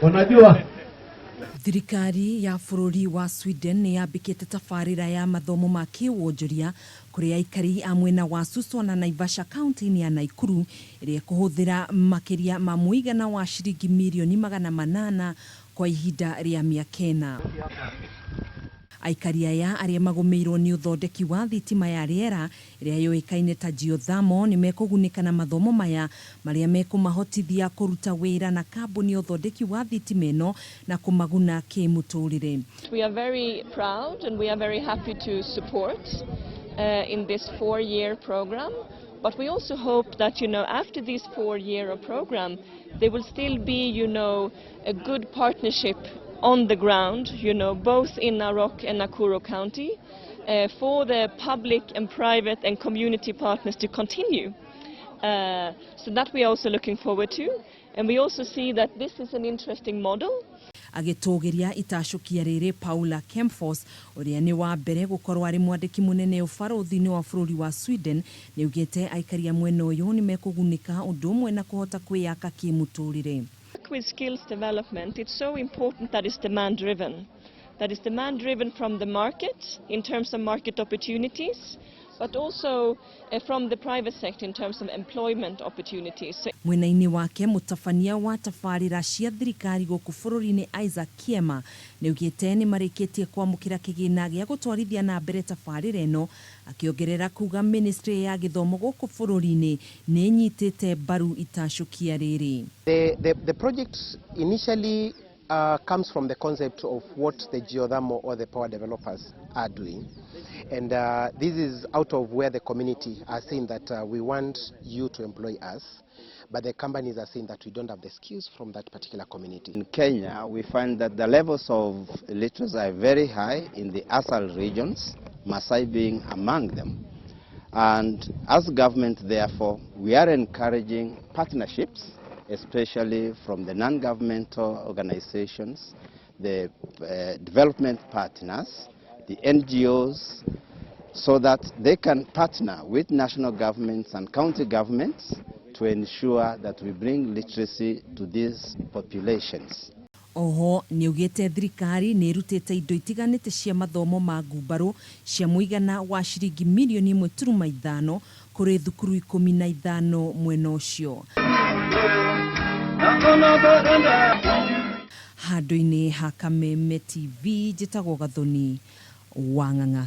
Unajua Thirikari ya bũrũri wa Sweden nĩ yambĩkĩte tabarĩra ya mathomo ma kĩwonjoria kũrĩ aikari a mwena wa Suswa na Naivasha kaunti-inĩ ya Naikuru, ĩrĩa ĩkũhũthĩra makĩria ma mũigana wa ciringi mirioni 800 kwa ihinda rĩa mĩaka 4. Aikari aya arĩa magũmĩirwo nĩ ũthondeki wa thitima ya rĩera ĩrĩa yũĩkaine ta geothermal nĩ mekũgunĩka na mathomo maya, marĩa mekũmahotithia kũruta wĩra na kambuni ya ũthondeki wa thitima ĩno na kũmaguna kĩmũtũrĩre. We are very proud and we are very happy to support in this 4-year program. But we also hope that after this 4-year of program, there will still be a good partnership on the ground, both in Narok and Nakuru County, for the public and private and community partners to continue. So that we are also looking forward to. And we also see that this is an interesting model. Agĩtũgĩria itacũkia rĩrĩ, Paula Kempfors, ũrĩa nĩ wa mbere gũkorwo arĩ mwandĩki mũnene ũbarũthi-inĩ wa bũrũri wa Sweden, nĩ augĩte aikari a mwena ũyũ nĩ mekũgunĩka ũndũ ũmwe na kũhota kwĩyaka kĩmũtũrĩre. With skills development, it's so important that it's demand driven. That is demand driven from the market in terms of market opportunities, but also from the private sector in terms of employment opportunities. So Mwena-inĩ wake, mũtabania wa tabarĩra cia thirikari gũkũ bũrũri-inĩ Isaac Kiema nĩ augĩte nĩ marĩkĩtie kwamũkĩra kĩgĩna gĩa gũtwarithia na mbere tabarĩra ĩno, akĩongerera kuga ministry ya gĩthomo gũkũ bũrũri-inĩ nĩ ĩnyitĩte mbaru itacũkia rĩrĩ. The project initially comes from the concept of what the geothermal or the power developers are doing. And this is out of where the community are saying that we want you to employ us, but the companies are saying that we don't have the skills from that particular community. In Kenya, we find that the levels of literacy are very high in the ASAL regions, Maasai being among them. And as government, therefore, we are encouraging partnerships, especially from the non-governmental organizations, the development partners, the NGOs, so that they can partner with national governments and county governments to ensure that we bring literacy to these populations. Oho nĩ augĩte thirikari nĩ ĩrutĩte indo itiganĩte cia mathomo ma ngumbarũ cia mũigana wa ciringi mirioni 1.5 kũrĩ thukuru 15 mwena ũcio. Handũ-inĩ ha Kameme TV, njĩtagwo Gathoni wa Ng'ang'a.